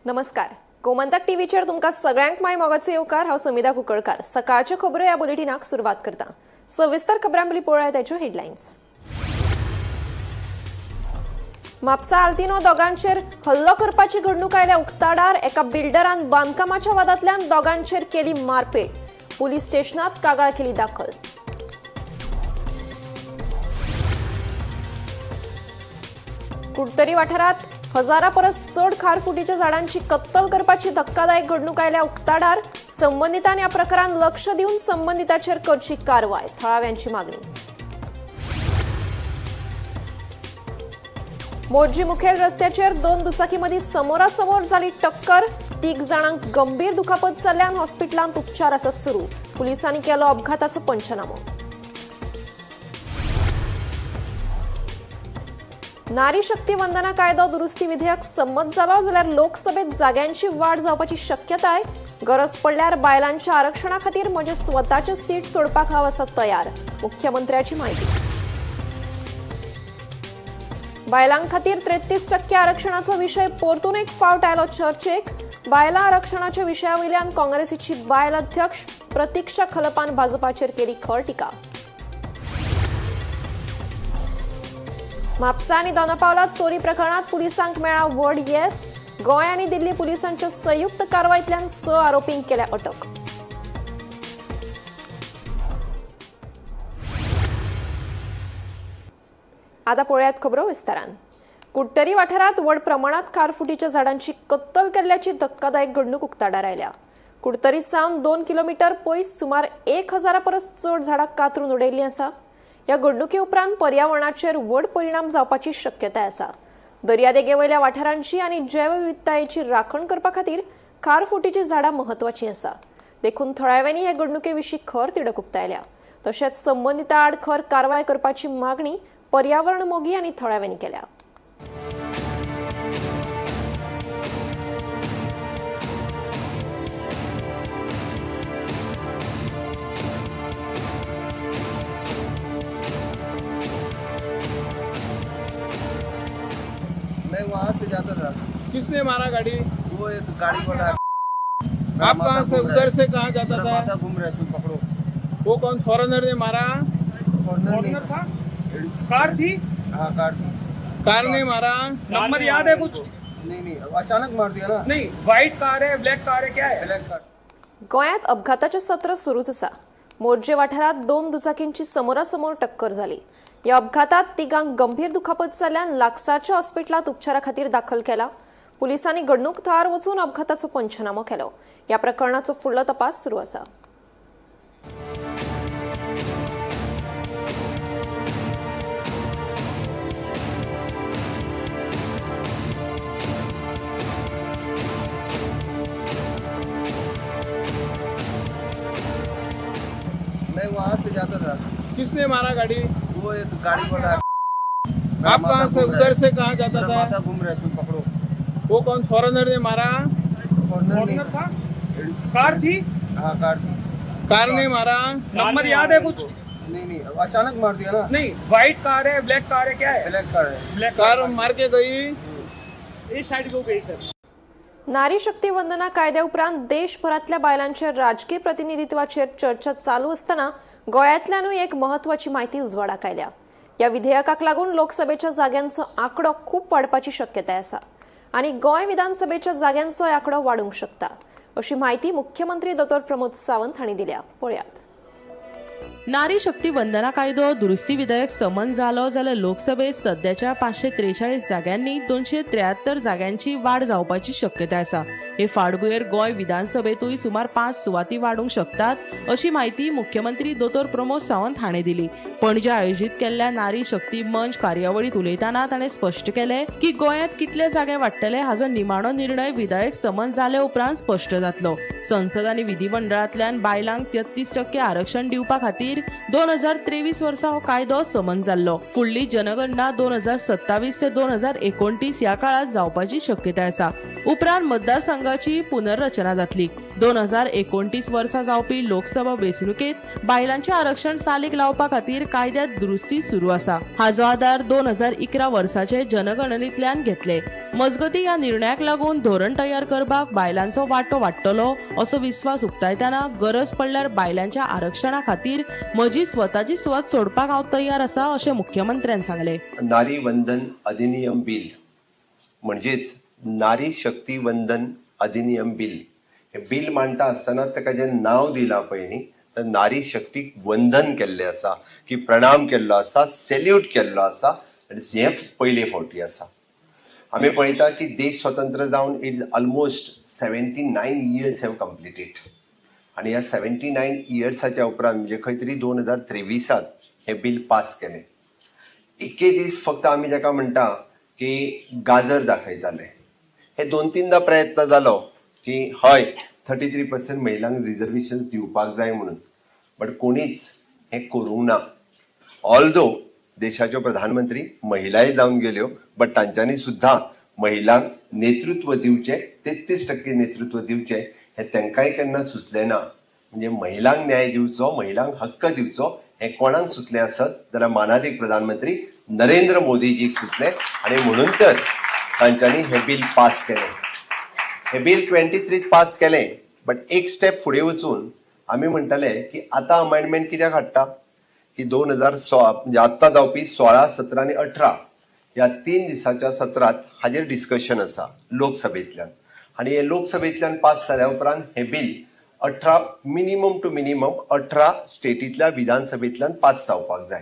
नमस्कार, गोमंतक टीव्हीचेर तुमकां सगळ्यांक माय मोगाचो येवकार. हांव समिधा कुंकळकार. सकाळच्यो खबरो ह्या बुलेटिनाक सुरवात करता. सविस्तर खबरां पयलीं पळोवया ताच्यो हेडलायन्स. म्हापसा आल्तिनो दोगांचेर हल्लो करपाची घडणूक आयल्या उक्ताडार. एका बिल्डरान बांदकामाच्या वादांतल्यान दोगांचेर केली मारपेट. पुलीस स्टेशनात कागाळ केली दाखल. कुडतरी वाठारात हजारा परस चड खारफुटीच्या झाडांची कत्तल करपाची धक्कादायक घडणूक आयल्या उक्ताडार. संबंदितांनी ह्या प्रकारान लक्ष दिवन संबंदिताचेर करची कारवाय, थळाव्यांची मागणी. मोरजी मुखेल रस्त्याचेर दोन दुचाकीमधीं समोरासमोर जाली टक्कर. तीग जाणांक गंभीर दुखापत जाल्ल्यान हॉस्पिटलांत उपचार आसा सुरू. पुलिसांनी केलो अपघाताचो पंचनामो. नारी शक्ती वंदना कायदो दुरुस्ती विधेयक संमत जालो जाल्यार लोकसभेत जाग्यांची वाड जावपाची शक्यताय. गरज पडल्यार बायलांच्या आरक्षणा खातीर म्हजें स्वताचें सीट सोडपाक हांव आसा तयार, मुख्यमंत्र्याची माहिती. बायलां खातीर 33% आरक्षणाचो विशय परतून एक फावट आयलो चर्चेक. बायलां आरक्षणाच्या विशया वयल्यान काँग्रेसीची बायल अध्यक्ष प्रतिक्षा खलपान भाजपाचेर केली खर टिका. म्हापसा आनी दोनापावला चोरी प्रकरणात पुलिसांक मेळ्ळा व्हड येस. गोंय आनी दिल्ली पुलिसांच्या संयुक्त कारवायेंतल्यान 6 आरोपींक केल्या अटक. आता पळोवयात खबरो विस्तारान. कुडटरी वाठारात व्हड प्रमाणात खारफुटीच्या झाडांची कत्तल केल्ल्याची धक्कादायक घडणूक उक्ताडार आयल्या. कुडतरी सावन 2 किलोमीटर पयस सुमार 1000 परस चड झाडां कातरून उडयल्लीं आसा. ह्या घडणुके उपरांत पर्यावरणाचेर व्हड परिणाम जावपाची शक्यताय आसा. दर्यादेगे वयल्या वाठारांची आनी जैवविविधतायेची राखण करपा खातीर खारफुटीचीं झाडां म्हत्वाचीं आसा. देखून थळाव्यांनी हे घडणुके विशीं खर तिडक उक्तायल्या. तशेंच संबंदितां आड खर कारवाय करपाची मागणी पर्यावरण मोगी आनी थळाव्यांनी केल्या. मैं वहाँ से जाता था. किसने मारा गाड़ी? वो एक गाड़ी वाला. आप कहाँ से, उधर से कहाँ जाता मेरा था? माथा घूम रहा है, तुम पकड़ो. वो कौन फॉरेनर ने मारा? कॉर्नर नहीं. था, कार थी. हाँ, कार थी. कार ने मारा? नंबर याद है कुछ? नहीं नहीं, अचानक मार दिया ना. नहीं, व्हाइट कार है, ब्लैक कार है, क्या है? Black car. गोंयांत अपघाताचें सत्र सुरूच आसा. मोरजे वाठारात दोन दुचाकींची समोरासमोर टक्कर जाली. ह्या अपघातात तिगांक गंभीर दुखापत जाल्ल्यान लागसारच्या हॉस्पिटलांत उपचारा खातीर दाखल केला. पुलिसांनी घडणूक थळार वचून अपघाताचो पंचनामो केलो. ह्या प्रकरणाचो फुडलो तपास सुरू आसा. मैं वहाँ से जाता था. किसने मारा गाड़ी? वो एक गाड़ी वाला. आप कहाँ से, उधर से कहाँ जाता मेरा था? माथा घूम रहा है, तुम पकड़ो. वो कौन फॉरेनर ने मारा? कॉर्नर नहीं. कॉर्नर था, कार थी. हाँ, कार थी. कार ने मारा? नंबर याद है कुछ? नहीं नहीं, अचानक मार दिया ना. नहीं, व्हाइट कार है, ब्लैक कार है, क्या है? ब्लैक कार है. ब्लैक कार मार के गई? इस साइड को गई सर. नारी शक्ती वंदना कायद्या उपरांत देशभरातल्या बायलांच्या राजकीय प्रतिनिधित्वाचेर चर्चा चालू असताना गोंयांतल्यानूय एक म्हत्वाची माहिती उजवाडाक आयल्या. ह्या विधेयकाक लागून लोकसभेच्या जाग्यांचो आंकडो खूब वाडपाची शक्यताय आसा आनी गोंय विधानसभेच्या जाग्यांचोय आंकडो वाडूंक शकता, अशी माहिती मुख्यमंत्री दोतोर प्रमोद सावंत हांणी दिल्या. पळयात. नारी शक्ती वंदना कायदो दुरुस्ती विधेयक समन जालो जाल्यार लोकसभेत सद्याच्या 543 जाग्यांनी 273 जाग्यांची वाड जावपाची शक्यताय आसा. हे फाटभुंयेर गोंय विधानसभेतूय सुमार 5 सुवाती वाडूंक शकतात, अशी म्हायती मुख्यमंत्री दोतोर प्रमोद सावंत हाणें दिली. पणजे आयोजीत केल्ल्या नारी शक्ती मंच कार्यावळीत उलयतना ताणें स्पश्ट केलें की गोंयांत कितले जागे वाडटले हाचो निमाणो निर्णय विधेयक समन जाले उपरांत स्पश्ट जातलो. संसद आनी विधिमंडळांतल्यान बायलांक 33% आरक्षण दिवपा खातीर 2023 वर्सा हो कायदो समन जाल्लो. फुडली जनगणना 2027 ते 2029 ह्या काळात जावपाची शक्यताय आसा. उपरांत मतदारसंघाची पुनर्रचना जातली. 2029 वर्सा जावपी लोकसभा वेंचणुकेत बायलांचें आरक्षण चालीक लावपा खातीर कायद्यात दुरुस्ती सुरू आसा. हाजो आदार 2011 वर्साचे जनगणनेंतल्यान घेतले. मजगती ह्या निर्णयाक लागून धोरण तयार करपाक बायलांचो वांटो वाडटलो असो विस्वास उक्तायतना गरज पडल्यार बायलांच्या आरक्षणा खातीर म्हजी स्वताची सुवात सोडपाक हांव तयार आसा अशें मुख्यमंत्र्यान सांगलें. नारी वंदन अधिनियम बिल म्हणजेच नारी शक्ती वंदन अधिनियम बिल हे बिल मांडटा आसतना ताका जें नांव दिलां पळय न्ही, तर नारी शक्तीक वंदन केल्लें आसा की प्रणाम केल्लो आसा, सेल्यूट केल्लो आसा आनी हें पयले फावटी आसा. आमी पळयता की देश स्वतंत्र जावन it almost 79 years have completed आनी ह्या 79 इयर्साच्या उपरांत म्हणजे खंय तरी 2023त हें बिल पास केलें. इतके दीस फक्त आमी जाका म्हणटा की गाजर दाखयताले. हे दोन तीनदा प्रयत्न जालो की हय 33% महिलांक रिजर्वेशन दिवपाक जाय म्हणून, बट कोणीच हें करूंक ना. ऑल्दो देशाच्यो प्रधानमंत्री महिलाय जावन गेल्यो, बट तांच्यांनी सुद्दां महिलांक नेतृत्व दिवचें, 33% नेतृत्व दिवचें हें तांकांय केन्ना सुचलें ना. म्हणजे महिलांक न्याय दिवचो, महिलांक हक्क दिवचो हें कोणाक सुचलें आसत जाल्यार मानादीक प्रधानमंत्री नरेंद्र मोदीजीक सुचलें आनी म्हणून तर तांच्यांनी हें बील पास केलें. हें बील 23त पास केलें, बट एक स्टेप फुडें वचून आमी म्हणटाले की आतां अमेंडमेंट कित्याक हाडटा की 2016 म्हणजे आत्तां जावपी 16, 17 आनी 18 ह्या 3 दिसाच्या सत्रांत हाजेर डिस्कशन आसा लोकसभेंतल्यान आनी हे लोकसभेंतल्यान पास जाल्या उपरांत हें बील 18 मिनिमम टू मिनिमम 18 स्टेटींतल्या विधानसभेंतल्यान पास जावपाक जाय.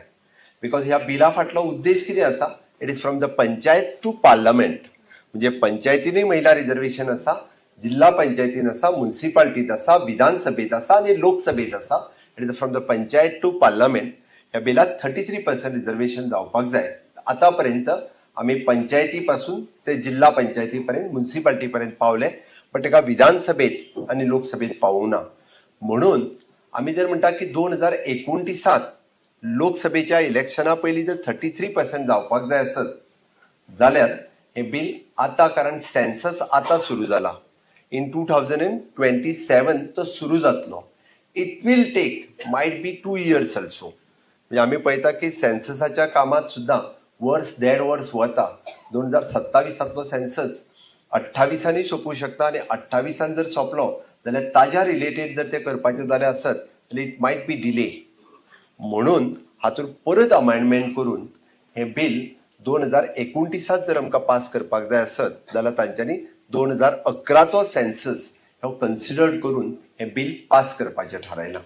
Because ह्या बिला फाटलो उद्देश कितें आसा, it is from the panchayat to parliament. म्हणजे पंचायतीनूय महिला रिजर्वेशन आसा, जिल्हा पंचायतीन आसा, मुन्सिपाल्टीत आसा, विधानसभेत आसा आनी लोकसभेत आसा. It is from the panchayat to parliament. ह्या बिलात 33% रिजर्वेशन जावपाक जाय. आतां पर्यंत आमी पंचायती पासून ते जिल्हा पंचायती पर्यंत, मुन्सिपाल्टी पर्यंत पावले, बट ताका विधानसभेत आनी लोकसभेत पावूंक ना. म्हणून आमी जर म्हणटा की 2029त लोकसभेच्या इलेक्शना पयलीं जर 33% जावपाक जाय आसत जाल्यार हें बील आतां, कारण सेन्सस आतां सुरू जाला, इन 2027 तो सुरू जातलो. It will take might be 2 years also. म्हणजे आमी पळयता की सेन्ससाच्या कामात सुद्दां वर्स देड वर्स वता. 2027तांतलो सेन्सस 28सांनी सोंपूं शकता आनी 28सान जर सोंपलो जाल्यार ताज्या रिलेटेड जर ते करपाचें जालें आसत जाल्यार it might be delay. म्हणून हातूंत परत अमेंडमेंट करून हें बील 2029त जर आमकां पास करपाक जाय आसत जाल्यार तांच्यांनी 2011चो सेन्सस हो कन्सिडर करून हें बील पास करपाचें थारायलां.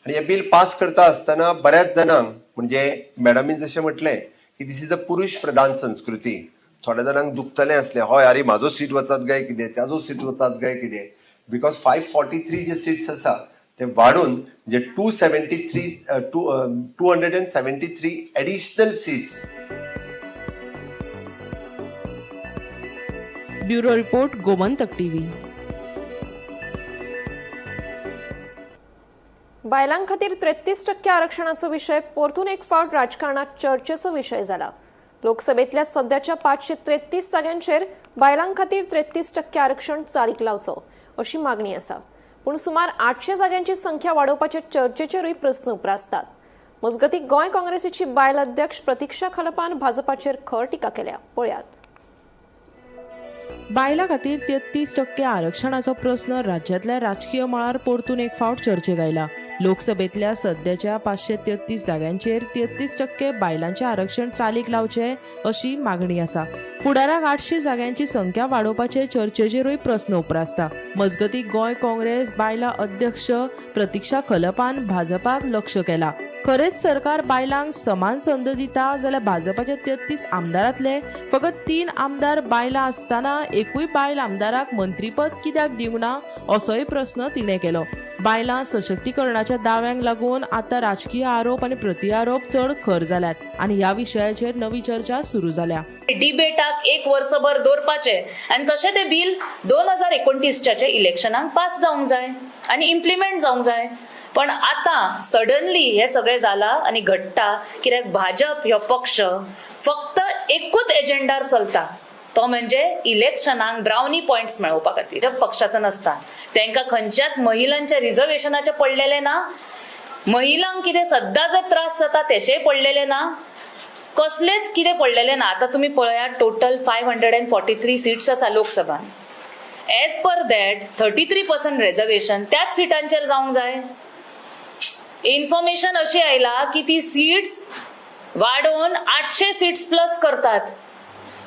आनी हें बील पास करता आसतना बऱ्याच जाणांक, म्हणजे मॅडमीन जशें म्हटलें की this is a पुरुश प्रधान संस्कृती, थोड्या जाणांक दुखतलें आसलें, हय अरे म्हाजो सीट वचत काय कितें, ताजो सीट वचत काय कितें, because 543 जे सिट्स आसा ते वाडून म्हणजे 273, 273 additional seats. Bureau report, Gomantak TV. बायलां खातीर 33% आरक्षणाचो विशय परतून एक फावट राजकारणात चर्चेचो विशय जाला. लोकसभेतल्या सध्याच्या 533 जाग्यांचेर बायलां खातीर 33% आरक्षण चालीक लावचो अशी मागणी आसा. पूण सुमार 800 जाग्यांची संख्या वाडोवपाच्या चर्चेचेरूय प्रस्न उप्रासतात. मजगतीं, गोंय काँग्रेसीची बायल अध्यक्ष प्रतिक्षा खलपान भाजपाचेर खर टिका केल्या. पळयात. बायलां खातीर 33% आरक्षणाचो प्रस्न राज्यांतल्या राजकीय मळार परतून एक फावट चर्चेक आयला. लोकसभेतल्या सध्याच्या 533 जाग्यांचेर 33% बायलांचें आरक्षण चालीक लावचें अशी मागणी आसा. फुडाराक 800 जाग्यांची संख्या वाडोवपाचे चर्चेचेरूय प्रस्न उप्रासता. मजगतीं, गोंय काँग्रेस बायलां अध्यक्ष प्रतिक्षा खलपान भाजपाक लक्ष केला. खरेंच सरकार बायलांक समान संद दिता जाल्यार भाजपाचे 33 आमदारांतले फकत 3 आमदार बायलां आसतना एकूय बायल आमदाराक मंत्रीपद कित्याक दिवंक ना असोय प्रस्न तिणें केलो. बायलां सशक्तीकरणाच्या दाव्यांक लागून आतां राजकीय आरोप आनी प्रतिआरोप चड खर जाल्यात आनी ह्या विशयाचेर नवी चर्चा सुरू जाल्या. डिबेटाक एक वर्सभर दवरपाचें आनी तशें तें बील 2029च्या इलेक्शनाक पास जावंक जाय आनी इम्प्लिमेंट जावंक जाय. पण आतां सडनली हें सगळें जालां आनी घडटा कित्याक भाजप हो पक्ष फक्त एकूच एजेंडार चलता. तो म्हणजे इलेक्शनाक ब्रावनी पॉयंट्स मेळोवपा खातीर. पक्षाचो नासता तांकां खंयच्याच महिलांच्या रिजर्वेशनाचें पडलेलें ना, महिलांक कितें सद्दां जर त्रास जाता तेचेय पडलेलें ना, कसलेच कितें पडलेलें ना. आतां तुमी पळयात, टोटल 543 सीट्स आसा लोकसभान. As per that 33% reservation त्याच सिटांचेर जावंक जाय. इन्फॉर्मेशन अशी आयला की ती सीट्स वाडोवन 800 सीट्स प्लस करतात.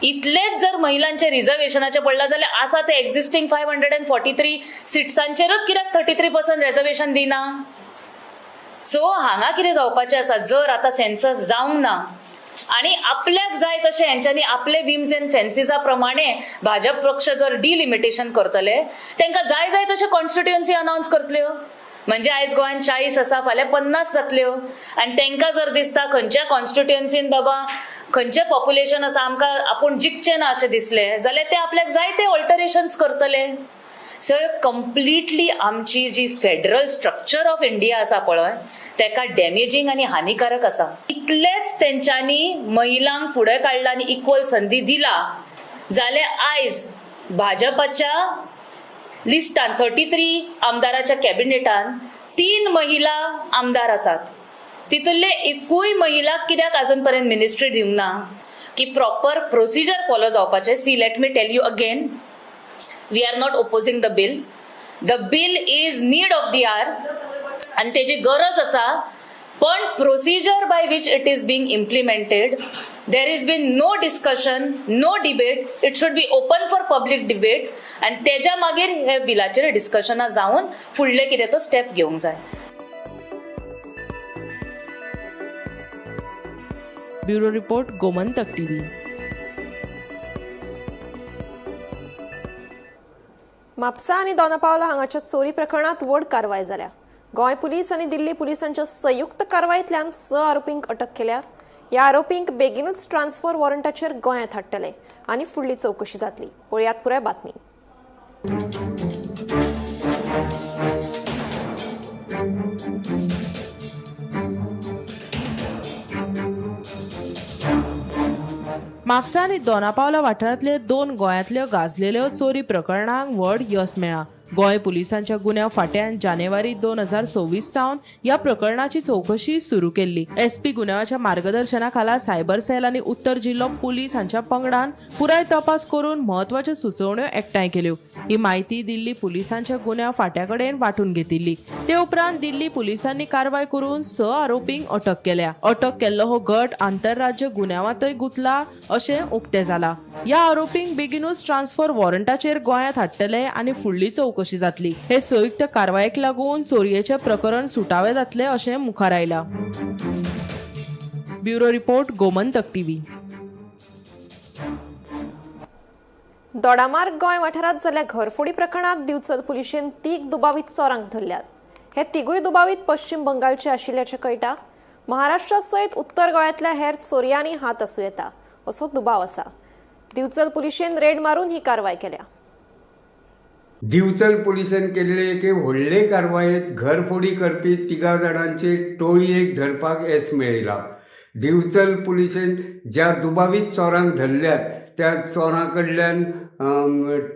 इतलेच जर महिलांचे रिझर्वेशनाचे पडला जाल्यार आसा ते एक्झिस्टींग 543 सिट्सांचेरूच कित्याक 33% रिझर्वेशन दिना? सो हांगा कितें जावपाचें आसा, जर आतां सेन्सस जावंक ना आनी आपल्याक जाय तशें हेंच्यांनी आपले विम्स एंड फॅन्सीजा प्रमाणे भाजप पक्ष जर डिलिमिटेशन करतले, तांकां जाय जाय तशें कॉन्स्टिट्युएन्सी अनावन्स करतल्यो. म्हणजे आयज गोंयांत 40 आसा, फाल्यां 50 जातल्यो. आनी तांकां जर दिसता खंयच्या कॉन्स्टिट्युएन्सीन बाबा खंयचें पॉप्युलेशन आसा, आमकां आपूण जिखचें ना अशें दिसलें जाल्यार ते आपल्याक जाय ते ऑल्टरेशन्स करतले. सो कंप्लिटली आमची जी फेडरल स्ट्रक्चर ऑफ इंडिया आसा पळय, तेका डॅमेजींग आनी हानिकारक आसा. इतलेंच तेंच्यांनी महिलांक फुडें काडला आनी इक्वल संदी दिला जाल्यार आयज भाजपाच्या लिस्टान 33 आमदाराच्या कॅबिनेटान 3 महिला आमदार आसात. तितूंतले एकूय महिलाक कित्याक अजून पर्यंत मिनिस्ट्री दिवंक ना की प्रॉपर प्रोसिजर फॉलो जावपाचें? See, let me tell you again, we are not opposing the bill. The bill is need of the hour आनी तेजी गरज आसा, पण procedure by which it is being implemented, there is been no discussion, no debate. It should be open for public debate आनी तेज्या मागीर हे बिलाचेर डिस्कशनां जावन फुडले कितें तो स्टेप घेवंक जाय. Bureau report, Gomantak TV. Mapusa आनी दोनापावला हांगाच्या चोरी प्रकरणात व्हड कारवाय जाल्या. गोंय पुलीस आनी दिल्ली पुलिसांच्या संयुक्त कारवायेंतल्यान 6 आरोपींक अटक केल्या. ह्या आरोपींक बेगीनूच ट्रान्सफर वॉरंटाचेर गोंयांत हाडटले आनी फुडली चवकशी जातली. पळयात पुराय बातमी. म्हापसा आनी दोनापावला वाठारांतले 2 गोंयांतल्यो गाजलेल्यो चोरी प्रकरणांक व्हड यस मेळ्ळां. गोंय पुलिसांच्या गुन्यांव फांट्यान जानेवारी 2026 सावन ह्या प्रकरणाची चवकशी सुरू केल्ली. एसपी गुन्यांवाच्या मार्गदर्शना खाला सायबर सेल आनी उत्तर जिल्लो पुलीस हांच्या पंगडान पुराय तपास करून म्हत्वाच्यो सुचोवण्यो एकठांय केल्यो. ही म्हायती दिल्ली पुलिसांच्या गुन्यांव फांट्या कडेन वांटून घेतिल्ली. ते उपरांत दिल्ली पुलिसांनी कारवाय करून 6 आरोपींक अटक केल्या. अटक केल्लो हो गट आंतरराज्य गुन्यांवांतय गुंतला अशें उक्तें जाला. ह्या आरोपींक बेगीनूच ट्रान्सफर वॉरंटाचेर गोंयांत हाडटले आनी फुडली चवकशी जातली. हे संयुक्त कारवायेक लागून चोरयेचें प्रकरण सुटावें जातलें अशें मुखार आयलां. Bureau report, Gomantak TV. Dodamarg Goa वाठारांत जाल्ल्या घरफोडी प्रकरणात दिवचल पुलिशेन 3 दुबावीत चोरांक धरल्यात. हे तिगूय दुबावीत पश्चिम बंगालचे आशिल्ल्याचें कळटा. महाराष्ट्रा सयत उत्तर गोंयांतल्या हेर चोरयांनी हात आसूं येता असो दुबाव आसा. दिवचल पुलिशेन रेड मारून ही कारवाय केल्या. दिवचल पुलिशेन केल्ले एके व्हडले कारवायेंत घरफोडी करपी 3 जाणांचे टोळयेक धरपाक येस मेळयलां. दिवचल पुलिशेन ज्या दुबावीत चोरांक धरल्यात त्या चोरां कडल्यान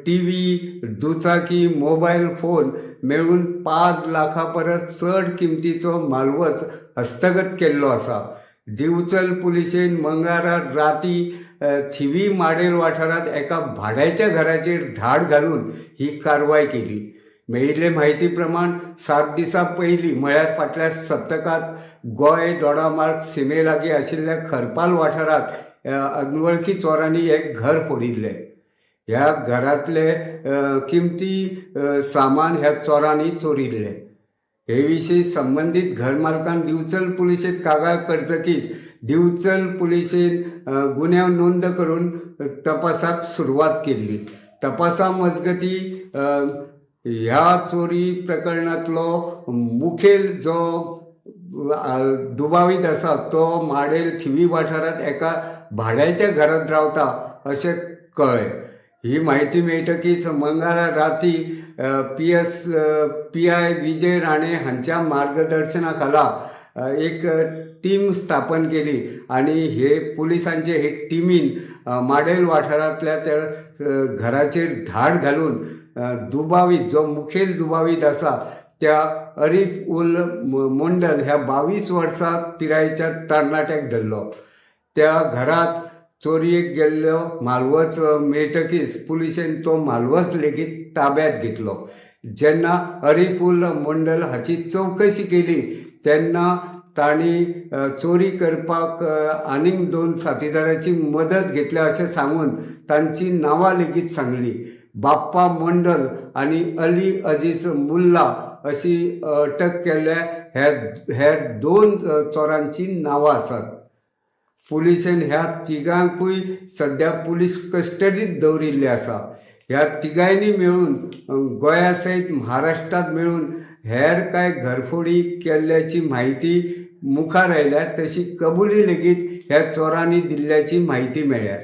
टीव्ही, दुचाकी, मोबायल फोन मेळून 5 लाखां परस चड किमतीचो म्हालवज हस्तगत केल्लो आसा. दिवचल पुलिशेन मंगळारा राती थिवी माडेल वाठारांत एका भाड्याच्या घराचेर धाड घालून ही कारवाय केली. मेळिल्ले म्हायती प्रमाण 7 दिसां पयलीं म्हळ्यार फाटल्या सप्तकांत गोंय दोडामार्ग सिमे लागीं आशिल्ल्या खरपाल वाठारांत अनवळखी चोरांनी एक घर फोडिल्लें. ह्या घरांतले किमती सामान ह्या चोरांनी चोरिल्लें. हे विशीं संबंदीत घरमालकान दिवचल पुलिशेंत कागाळ करतकीच दिवचल पुलिशेन गुन्यांव नोंद करून तपासाक सुरवात केल्ली. तपासा मजगती ह्या चोरी प्रकरणांतलो मुखेल जो दुबावीत आसा तो माडेल थिवी वाठारांत एका भाड्याच्या घरांत रावता अशें कळ्ळें. ही म्हायती मेळटकीच मंगळारा राती PI Vijay Rane हांच्या मार्गदर्शना खाला एक टीम स्थापन केली आनी हे पुलिसांचे हे टिमीन माडेल वाठारांतल्या त्या घराचेर धाड घालून दुबावीत जो मुखेल दुबावीत आसा त्या अरीफ उल मोंडल ह्या 22 वर्सां पिरायेच्या तरणाट्याक धरलो. त्या घरात चोरयेक गेल्लो म्हालवज मेळटकीच पुलिशेन तो म्हालवज लेगीत ताब्यात घेतलो. जेन्ना अरीफ उल मंडल हाची चवकशी केली तेन्ना तांणी चोरी करपाक आनीक 2 साथीदाराची मदत घेतल्या अशें सांगून तांची नांवां लेगीत सांगली. बाप्पा मंडल आनी अली अजीज मुल्ला अशी अटक केल्ल्या ह्या 2 चोरांची नांवां आसात. पुलिशेन ह्या तिगांकूय सद्या पुलीस कस्टडीत दवरिल्ले आसा. ह्या तिगांयनी मेळून गोंया सयत महाराष्ट्रांत मेळून हेर कांय घरफोडी केल्ल्याची म्हायती मुखार आयल्या. तशी कबुली लेगीत ह्या चोरांनी दिल्ल्याची म्हायती मेळ्ळ्या.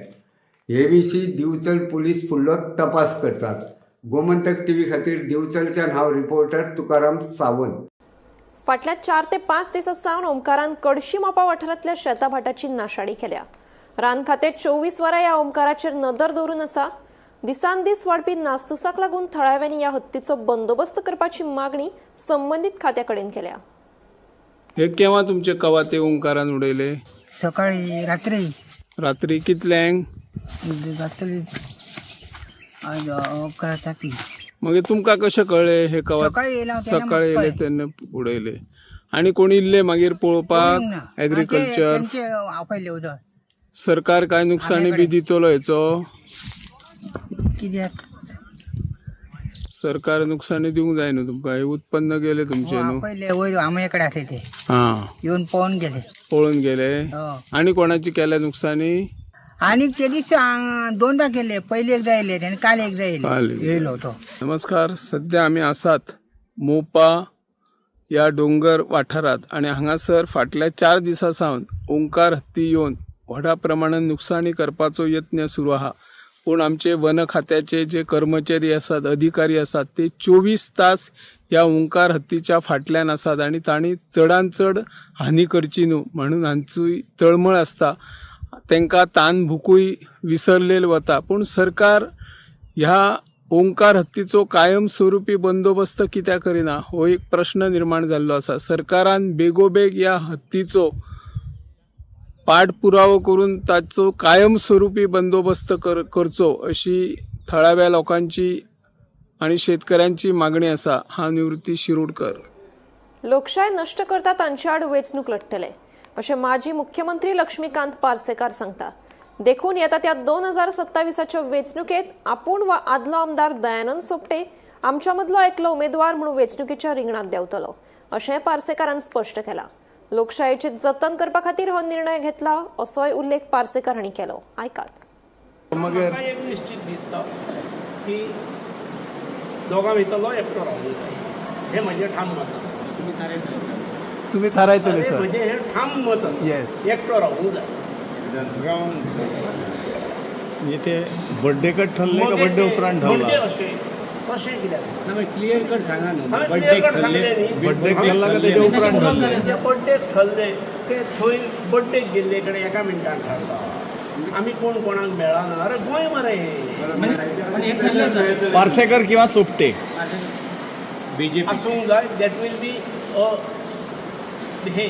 हे विशीं दिवचल पुलीस फुडलो तपास करतात. गोमंतक टीव्ही खातीर दिवचलच्यान हांव रिपोर्टर तुकाराम सावंत. फाटल्या 4 ते 5 दिसां सावन ओंकारान कडशी मोपा वाठारांतल्या शेताभाटाची नाशाडी केल्या. रान खातें 24 वरां ह्या ओंकाराचेर नदर दवरून आसा. दिसान दीस वाडपी नास्तुसाक लागून थळाव्यांनी ह्या हत्तीचो बंदोबस्त करपाची मागणी संबंदीत खात्या कडेन केल्या. हे केव्हा तुमचे कवाते ओंकारान उडयले? सकाळी रात्री. रात्री कितल्यांक? रात्री 11 जाती. मगे तुमकां कशें कळ्ळें हे कवात? सकाळी येयला तेन्ना सकाळी येयले तेन्ना उडयले. आनी कोण इल्ले मागीर पळोवपाक? एग्रीकल्चर तेंचे आपयले उदक. सरकार काय नुकसानी बी दितलो हेचो? कित्याक सरकार नुकसानी दिवंक जाय न्हू तुमकां, हे उत्पन्न गेले तुमचे न्हू. आपयले वयर आमचे कडेन आसले ते हां, येवन पळोवन गेले. पळोवन गेले. आनी कोणाची केल्या नुकसानी? आनी ते दीस दोनदा केले. पयले एकदा येयले आनी काल एकदा काल येयले येयलो तो. नमस्कार. सध्या आमी आसात मोपा ह्या डोंगर वाठारांत आनी हांगासर फाटल्या 4 दिसां सावन ओंकार हत्ती येवन व्हडा प्रमाणात नुकसानी करपाचो यत्न सुरू आहा. पूण आमचे वन खात्याचे जे कर्मचारी आसात, अधिकारी आसात, ते 24 तास ह्या ओंकार हत्तीच्या फाटल्यान आसात आनी तांणी चडान चड हानी करची न्हू म्हणून हांची तळमळ आसता. तांकां तान भुकूय विसरलेल वता. पूण सरकार ह्या ओंकार हत्तीचो कायमस्वरूपी बंदोबस्त कित्याक करिना हो एक प्रश्न निर्माण जाल्लो आसा. सरकारान बेगोबेग ह्या हत्तीचो पाठपुरावो करून ताचो कायमस्वरूपी बंदोबस्त करचो अशी थळाव्या लोकांची आनी शेतकऱ्यांची मागणी आसा. हांव निवृत्ती शिरोडकर. लोकशाय नश्ट करता तांचे आड वेंचणूक लढटले अशें माजी मुख्यमंत्री लक्ष्मीकांत पार्सेकार सांगता. देखून येता त्या 2027च्या वेंचणुकेत आपूण वा आदलो आमदार दयानंद सोपटे आमच्या मदलो एकलो उमेदवार म्हणून वेंचणुकेच्या रिंगणात देंवतलो अशें पार्सेकारान स्पश्ट केलां. लोकशायेचें जतन करपा खातीर हो निर्णय घेतला असोय उल्लेख पार्सेकार हांणी केलो. आयकात. म्हाका एक निश्चित दिसता की दोगां भितरलो एकटो रावूंक जाय, हें म्हजें ठाम मत आसा. तुमी थारायतले सर? म्हजें हें ठाम मत आसा. Yes. एकटो रावूंक जाय. म्हणजे ते बड्डेकट ठरले का बड्डे उपरांत बड्डे ठरला? अशें तशें कित्याक? क्लियर कट सांगा न्हू. हांवें क्लियर कट सांगलें न्ही. बड्डेक ठरला का तेच्या उपरांत ठरले? ते बड्डेक ठरले ते थंय बड्डेक गेल्ले कडेन एका मिनटान ठरला. आमी कोण कोणाक मेळना. अरे गोंय मरे हें. पार्सेकर किंवा सोपटे आसूंक जाय. That will be अ हे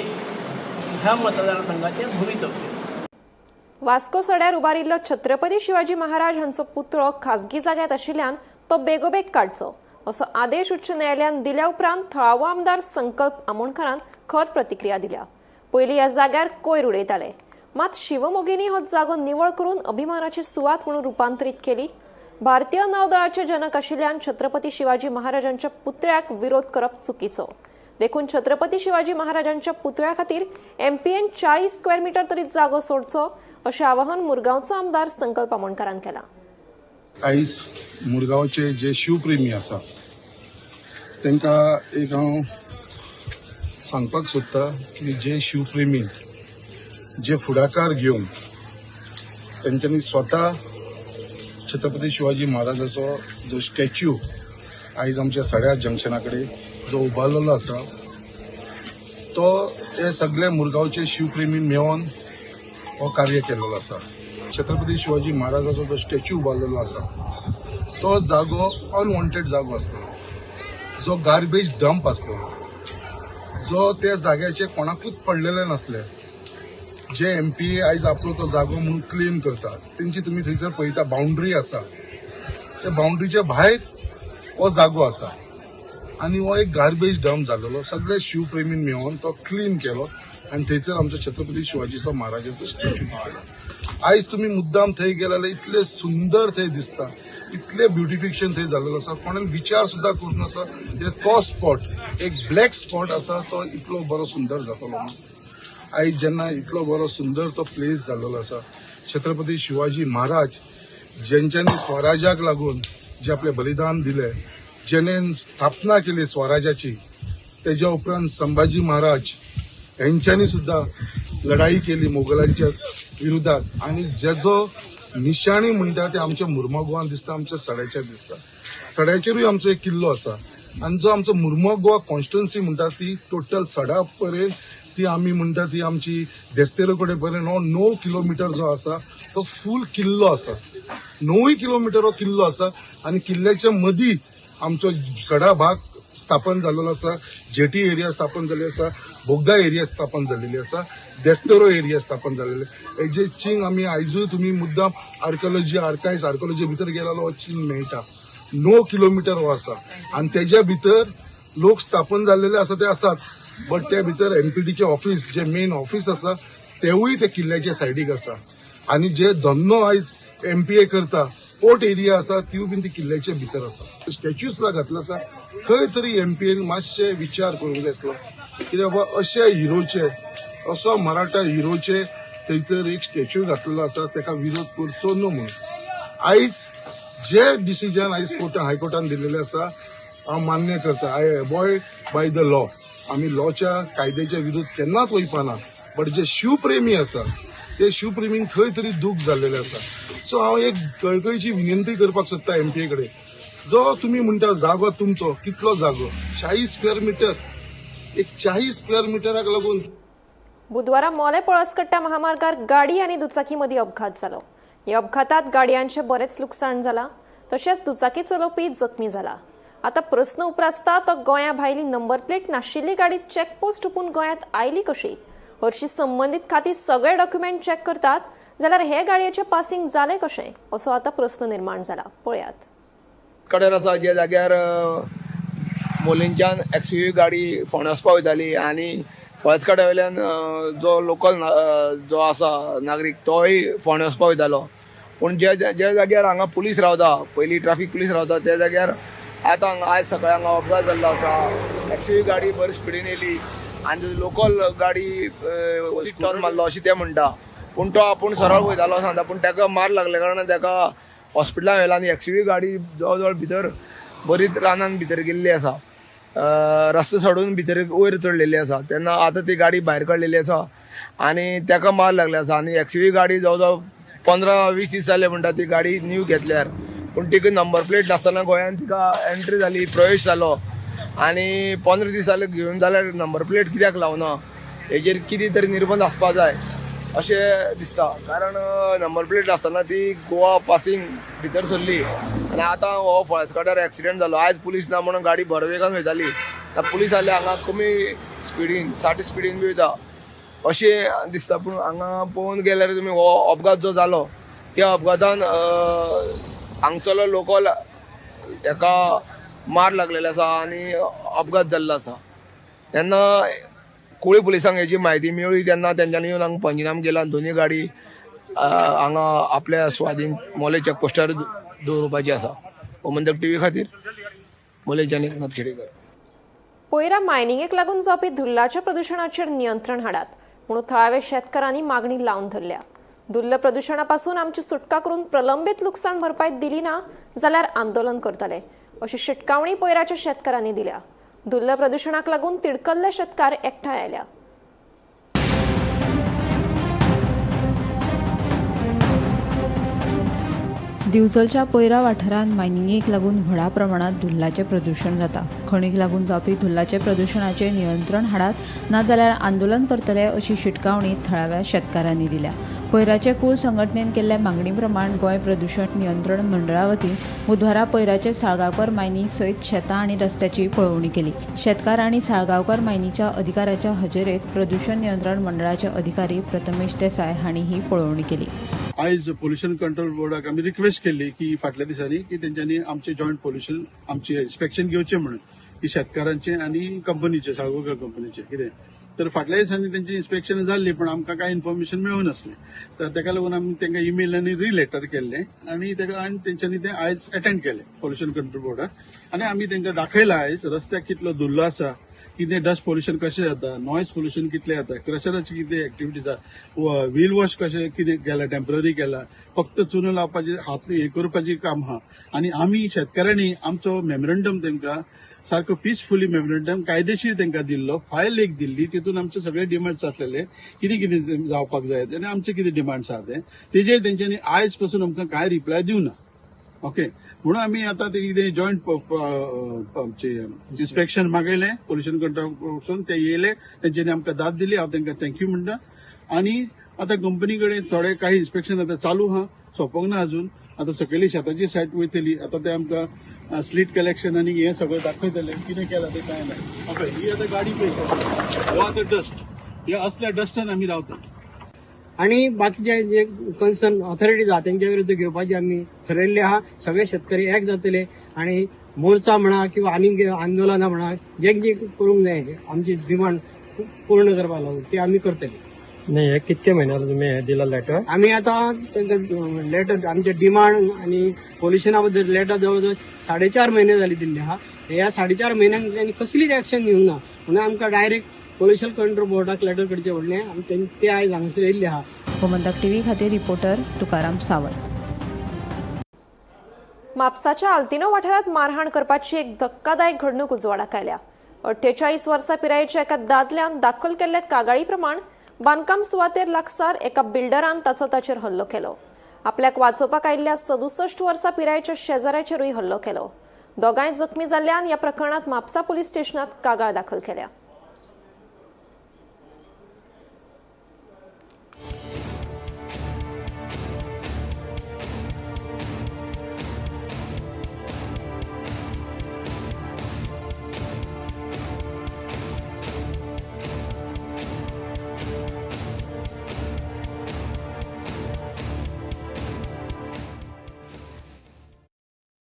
ह्या मतदारसंघाचें भवितव्य. वास्को सड्यार उबारिल्लो छत्रपती शिवाजी महाराज हांचो पुतळो खाजगी जाग्यात आशिल्ल्यान तो बेगोबेग काडचो असो आदेश उच्च न्यायालयान दिल्या उपरांत थळावो आमदार संकल्प आमोणकारान खर प्रतिक्रिया दिल्या. पयलीं ह्या जाग्यार कोयर उडयताले, मात शिवमोगींनी हो जागो निवळ करून अभिमानाची सुवात म्हणून रुपांतरीत केली. भारतीय नौदळाचे जनक आशिल्ल्यान छत्रपती शिवाजी महाराजांच्या पुतळ्याक विरोध करप चुकीचो. देखून छत्रपती शिवाजी महाराजांच्या पुतळ्या खातीर एमपीएन 40 स्क्वेअर मीटर तरी जागो सोडचो अशें आवाहन मुरगांवचो आमदार संकल्प आमोणकारान केलां. आयज मुरगांवचे जे शिवप्रेमी आसा तांकां एक हांव सांगपाक सोदता की जे शिवप्रेमी जे फुडाकार घेवन तेंच्यांनी स्वता छत्रपती शिवाजी महाराजाचो जो स्टॅच्यू आयज आमच्या सड्या जंक्शना कडेन जो उबारलेलो आसा तो हे सगळे मुरगांवचे शिवप्रेमी मेळोन हो कार्य केलेलो आसा. छत्रपती शिवाजी महाराजाचो जो स्टॅच्यू उबारलेलो आसा तो जागो अनवॉन्टेड जागो आसलेलो, जो गार्बेज डंप आसलेलो, जो त्या जाग्याचे कोणाकूच पडलेले नासले. जे एमपीए आयज आपलो तो जागो म्हणून क्लेम करता तेंची तुमी थंयसर पळयता बाउंड्री आसा, त्या बाउंड्रीच्या भायर हो जागो आसा आनी हो एक गार्बेज डंप जालेलो. सगळे शिवप्रेमीन मेळोन तो क्लीन केलो आनी थंयसर आमचो छत्रपती शिवाजीचो महाराजाचो स्टॅच्यू दिसलो. आयज तुमी मुद्दाम थंय गेले जाल्यार इतले सुंदर थंय दिसता, इतले ब्युटिफिकेशन थंय जाल्लेलो आसा, कोणें विचार सुद्दां करूं नासा की तो स्पॉट एक ब्लॅक स्पॉट आसा तो इतलो बरो सुंदर जातलो म्हणून. आयज जेन्ना इतलो बरो सुंदर तो प्लेस जाल्लेलो आसा, छत्रपती शिवाजी महाराज जेंच्यांनी स्वराज्याक लागून जे आपलें बलिदान दिलें, जेणे स्थापना केली स्वराज्याची, तेज्या उपरांत संभाजी महाराज हेंच्यांनी सुद्दां लढाई केली मोगलांच्या विरोधात आनी जेजो निशाणी म्हणटा ते आमच्या मुर्मो दिसता, आमच्या सड्याचेर दिसता. सड्याचेरूय आमचो एक किल्लो आसा आनी जो आमचो मुर्मो गोवा कॉन्स्टिट्युन्सी म्हणटा ती टोटल सडा पर्यंत ती आमी म्हणटा ती आमची देस्तेरो कडेन पर्यंत हो 9 किलोमिटर जो आसा तो फूल किल्लो आसा. 9 किलोमिटर हो किल्लो आसा आनी किल्ल्याच्या मदीं आमचो सडा भाग स्थापन जाल्लो आसा, जेटी एरिया स्थापन जाल्ली आसा, बोगदा एरिया स्थापन जाल्लेली आसा, देस्तेरो एरिया स्थापन जाल्लेले. हेजे चिंग आमी आयजूय तुमी मुद्दाम आर्किओलॉजी आर्कायव्स आर्किओलॉजी भितर गेल्यार हो चिंग मेळटा. 9 किलोमिटर हो आसा आनी तेज्या भितर लोक स्थापन जाल्लेले आसा ते आसात, बट त्या भितर एमपीडीचे ऑफिस जे मेन ऑफिस आसा तेवूय त्या किल्ल्याच्या सायडीक आसा आनी जे धंदो आयज एमपीए करता पोर्ट एरिया आसा तिवूय बीन ती किल्ल्याच्या भितर आसा. स्टॅच्यू सुद्दां घातलो आसा. खंय तरी एमपीएन मातशे विचार करूंक जाय आसलो कित्याक बाबा अशे हिरोचे, असो मराठा हिरोचे थंयसर एक स्टॅच्यू घातलेलो आसा ताका विरोध करचो न्हू म्हणून. आयज जे डिसिजन आयज कोर्टान हायकोर्टान दिलेलें आसा हांव मान्य करता. I avoid by the law. आमी लॉच्या कायद्याच्या विरुद्ध केन्नाच वयपाना, बट जे शिवप्रेमी आसा ते शिवप्रेमींक खंय तरी दूख जाल्लेलें आसा. सो हांव एक कळकळीची विनंती करपाक सोदता एमपीए कडेन, जो तुमी म्हणटा जागो तुमचो कितलो जागो 40 स्क्वेअर मिटर, एक 40 स्क्वेअर मिटराक लागून. बुधवारा मोले पळसकट्टा महामार्गार गाडी आनी दुचाकी मदीं अपघात जालो. ह्या अपघातात गाडयांचें बरेंच लुकसाण जालां, तशेंच दुचाकी चलोवपी जखमी जाला. आतां प्रस्न उप्रासता तो गोंया भायली नंबर प्लेट नाशिल्ली गाडी चॅकपोस्ट हुपून गोंयांत आयली कशी? हरशीं संबंदीत खातीं सगळे डॉक्युमेंट चॅक करतात जाल्यार हे गाडयेचें पासिंग जालें कशें असो आतां प्रस्न निर्माण जाला. पळयात. कडेर आसा ज्या जाग्यार मोलींच्यान एक्सयूवी गाडी फोंड्या वचपा वयताली आनी फळसकट्या वयल्यान जो लोकल जो आसा नागरीक तोय फोंड्या वचपा वयतालो. पूण ज्या ज्या जाग्यार हांगा पुलीस रावता, पयलीं ट्राफीक पुलीस रावता त्या जाग्यार आतां हांगा आयज सकाळी हांगा अपघात जाल्लो आसा. एक्सयूवी गाडी बरी स्पिडीन येयली आनी लोकल गाडी टर्न मारलो अशें ते म्हणटा, पूण तो आपूण सरळ वयतालो सांगता, पूण ताका मार लागले कारणान ताका हॉस्पिटलान व्हेला आनी एक्सयूवी गाडी जवळ जवळ भितर बरीच रानान भितर गेल्ली आसा, रस्तो सोडून भितर वयर चडलेली आसा. तेन्ना आतां ती गाडी भायर काडलेली आसा आनी ताका मार लागले आसा. आनी एक्सयूवी गाडी जवळ जवळ 15-20 दीस जाले म्हणटा ती गाडी न्यू घेतल्यार, पूण तिका नंबर प्लेट नासतना गोंयान तिका एंट्री जाली, प्रवेश जालो आनी 15 दीस जाले घेवन जाल्यार नंबर प्लेट कित्याक लावना हेजेर कितें तरी निर्बंध आसपा जाय अशें दिसता. कारण नंबर प्लेट नासतना ती गोवा पासिंग भितर सरली आनी आतां हो फळसकट्यार एक्सिडेंट जालो. आयज पुलीस ना म्हणून गाडी भर वेगान वयताली, आतां पुलीस आयले हांगा कमी स्पिडीन 60 स्पिडीन बी वयता अशें दिसता. पूण हांगा पळोवन गेल्यार तुमी हो अपघात जो जालो त्या अपघातान हांगसरलो लोकल हेका मार लागलेलो आसा आनी अपघात जाल्लो आसा. तेन्ना कुळी पुलिसांक हेजी म्हायती मेळ्ळी तेन्ना तेंच्यांनी येवन हांगा पंचनामा केला आनी दोनूय गाडी हांगा आपल्या स्वाधीन मोले चॅकपोस्टार दवरुपाची आसा. गोमंतक टीव्ही खातीर मोलेच्यान एकनाथ खेडेकर. पयरा मायनिंगेक लागून जावपी धुल्लाच्या प्रदुशणाचेर नियंत्रण हाडात म्हणून थळाव्या शेतकारांनी मागणी लावन धरल्या. धुल्ल प्रदुशणापासून आमची सुटका करून प्रलंबीत लुकसाण भरपाय दिली ना जाल्यार आंदोलन करतले अशी शिटकावणी पयराच्या शेतकारांनी दिल्या. धुल्ल प्रदुशणाक लागून तिडकल्ले शेतकार एकठांय आयल्या. दिवचलच्या पयरा वाठारांत मायनिंगेक लागून व्हडा प्रमाणात धुल्लाचें प्रदूशण जाता. खणीक लागून जावपी धुल्लाचें प्रदूशणाचेर नियंत्रण हाडात, नाजाल्यार आंदोलन करतले अशी शिटकावणी थळाव्या शेतकारांनी दिल्या. पयराचे कूळ संघटनेन केल्ल्या मागणी प्रमाण गोंय प्रदूशण नियंत्रण मंडळा वतीन बुधवारा पयराचे साळगांवकर मायनी सयत शेतां आनी रस्त्याची पळोवणी केली. शेतकार आनी साळगांवकर मायनीच्या अधिकाऱ्याच्या हजेरेत प्रदूशण नियंत्रण मंडळाचे अधिकारी प्रथमेश देसाय हांणी ही पळोवणी केली. आयज पोल्युशन कंट्रोल बोर्डाक आमी रिक्वेस्ट केल्ली की फाटल्या दिसांनी की तेंच्यांनी आमचे जॉयंट पोल्युशन आमचे इन्स्पेक्शन घेवचें म्हणून की शेतकारांचे आनी कंपनीचे, साळगांवकर कंपनीचे कितें. तर फाटल्या दिसांनी तेंची इन्स्पेक्शन जाल्ली, पण आमकां कांय इन्फॉर्मेशन मेळूं नासलें. तर तेका लागून आमी तांकां ईमेल आनी रिलेटर केल्लें आनी तेका आनी तेंच्यांनी तें आयज एटेंड केलें पोल्युशन कंट्रोल बोर्डाक. आनी आमी तांकां दाखयलां आयज रस्त्याक कितलो धुल्लो आसा, कितें डस्ट पोल्युशन कशें जाता, नॉयज पोल्युशन कितलें जाता, क्रशराची कितें एक्टिविटी आसा, व्हील वॉश कशें कितें केलां, टेम्पररी केलां, फक्त चुनो लावपाची हात हें करपाची काम आहा. आनी आमी शेतकारांनी आमचो मेमोरंडम तांकां सारको पिसफुली मेमोरंडम कायदेशीर तांकां दिल्लो, फायल एक दिल्ली, तितून आमचे सगळे डिमांड्स आसलेले, कितें कितें जावपाक जाय आनी आमचे कितें डिमांड्स आहा ते, तेजेर तेंच्यांनी आयज पसून आमकां कांय रिप्लाय दिवना. ओके, म्हणून आमी आतां ते कितें जॉयंट आमचे इन्स्पेक्शन मागयलें पोल्युशन कंट्रोल वचून, ते येयले, तेंच्यांनी आमकां दाद दिली, हांव तांकां thank you म्हणटा. आनी आतां कंपनी कडेन थोडे कांय इन्स्पेक्शन आतां चालू आहा, सोंपोंक ना अजून. आतां सकयली शेताची सायट वयतली, आतां ते आमकां स्लीट कलेक्शन आनी हें सगळें दाखयतलें कितें केलां तें कांय ना. ओके, ही आतां गाडी पळय, हो आतां डस्ट, ह्या असल्या डस्टान आमी रावता. आनी बाकीचे जे कन्सर्न ऑथॉरिटीज आहा तेंच्या विरुद्ध घेवपाची आमी ठरयल्ले आहा. सगळे शेतकरी एक जातले आनी मोर्चा म्हणा किंवा आनी आंदोलनां म्हणा, जे जे करूंक जाय आमची डिमांड पूर्ण करपाक लागून ते आमी करतले. नाही, हे कितके म्हयन्यार तुमी हे दिला लेटर? आमी आतां तांकां लेटर आमचे डिमांड आनी पोल्युशना बद्दल लेटर जवळ जवळ 4.5 म्हयने जाली दिल्ली आहा. ह्या 4.5 म्हयन्यांक तांणी कसलीच एक्शन घेवंक ना, म्हणून आमकां डायरेक्ट पोल्युशन कंट्रोल बोर्डाक लेटर करचें पडलें आनी ते आयज हांगासर येयल्ले आहा. गोमंतक टीव्ही खातीर रिपोर्टर तुकाराम सावंत. म्हापसाच्या आल्तिनो वाठारांत मारहाण करपाची एक धक्कादायक घडणूक उजवाडाक आयल्या. 48 वर्सां पिरायेच्या एका दादल्यान दाखल केल्ल्या कागाळी प्रमाण बांदकाम सुवातेर लागसार एका बिल्डरान ताचो ताचेर हल्लो केलो. आपल्याक वाचोवपाक आयिल्ल्या 67 वर्सां पिरायेच्या शेजाऱ्याचेरूय हल्लो केलो. दोगांय जखमी जाल्ल्यान ह्या प्रकरणात म्हापसा पुलीस स्टेशनात कागाळ दाखल केल्या.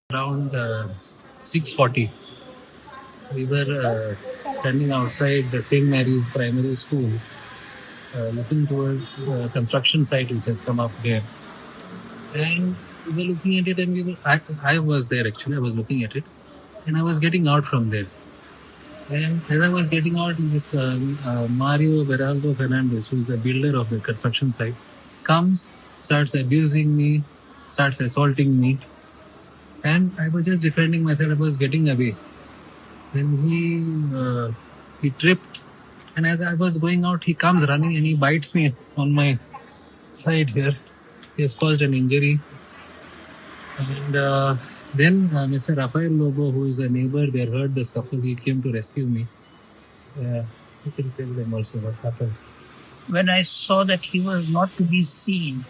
Around 6:40, we were standing outside the St. Mary's Primary School, looking towards construction site which has come up there, and we were looking at it, and we were, I was there actually. I was looking at it, and I was getting out from there. And as I was getting out, this Mario Beraldo Fernandez, who is the builder of the construction site, comes, starts abusing me, starts assaulting me. And I was just defending myself. I was getting away. Then he tripped, and as I was going out, he comes running and he bites me on my side here. He has caused an injury. And then Mr. Rafael Lobo, who is a neighbor there, heard the scuffle. He came to rescue me. You can tell them also what happened. When I saw that he was not to be seen,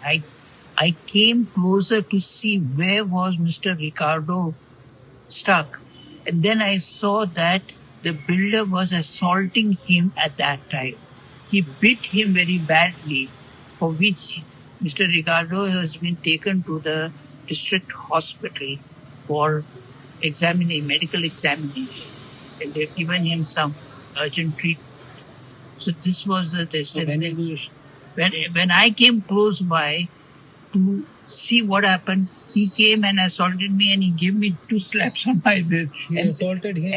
I came closer to see where was Mr. Ricardo stuck. And then I saw that the builder was assaulting him at that time. He bit him very badly, for which Mr. Ricardo has been taken to the district hospital for medical examination. And they've given him some urgent treatment. So this was the... They said, when I came close by to see what happened, he came and assaulted me, and he gave me 2 slaps on my head. He assaulted him.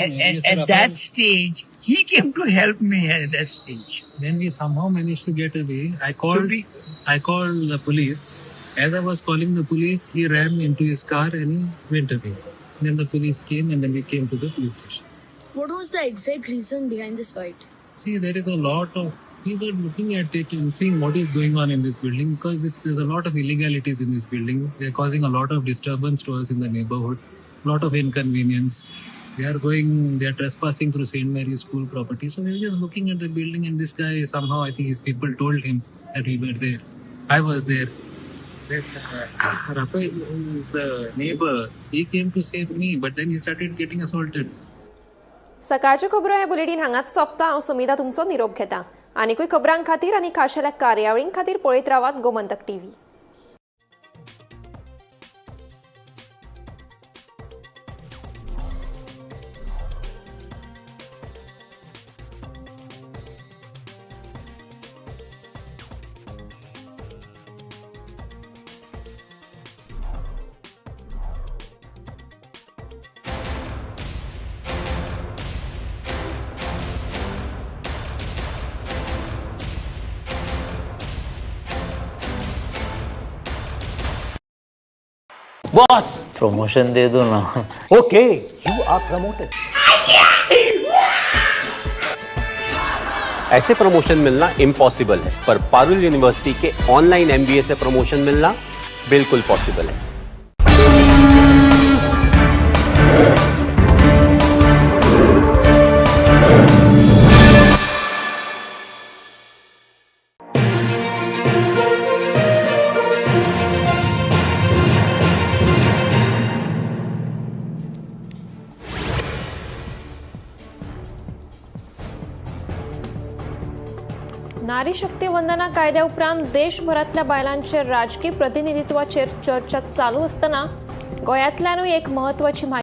At that stage, he came to help me at that stage. Then we somehow managed to get away. I called the police. As I was calling the police, he ran into his car and he went away. Then the police came, and then we came to the police station. What was the exact reason behind this fight? See, there is a lot of We were looking at it and seeing what is going on in this building because there's a lot of illegalities in this building. They're causing a lot of disturbance to us in the neighborhood, lot of inconvenience. They are trespassing through St. Mary's School property. So we were just looking at the building, and this guy, somehow, I think his people told him that we were there. I was there. Then Rafael, who is the neighbor, he came to save me, but then he started getting assaulted. सकाळच्यो खबरो हे bulletin हांगाच सोंपता. हांव समिता तुमचो निरोप घेता. आनीकूय खबरां खातीर आनी खाशेल्या कार्यावळीं खातीर पळयत रावात गोमंतक टीव्ही. बॉस, प्रमोशन दे दो ना. Okay, you are promoted. ऐसे प्रमोशन मिलना इम्पॉसिबल है, पर पारुल यूनिवर्सिटी के ऑनलाइन एमबीए से प्रमोशन मिलना बिल्कुल पॉसिबल है. नारी शक्ती वंदना कायद्या उपरांत देशभरांतल्या बायलांचे राजकी प्रतिनिधित्वाचेर चर्चा चालू आसतना गोंयांतल्यानूय एक म्हत्वाची माहिती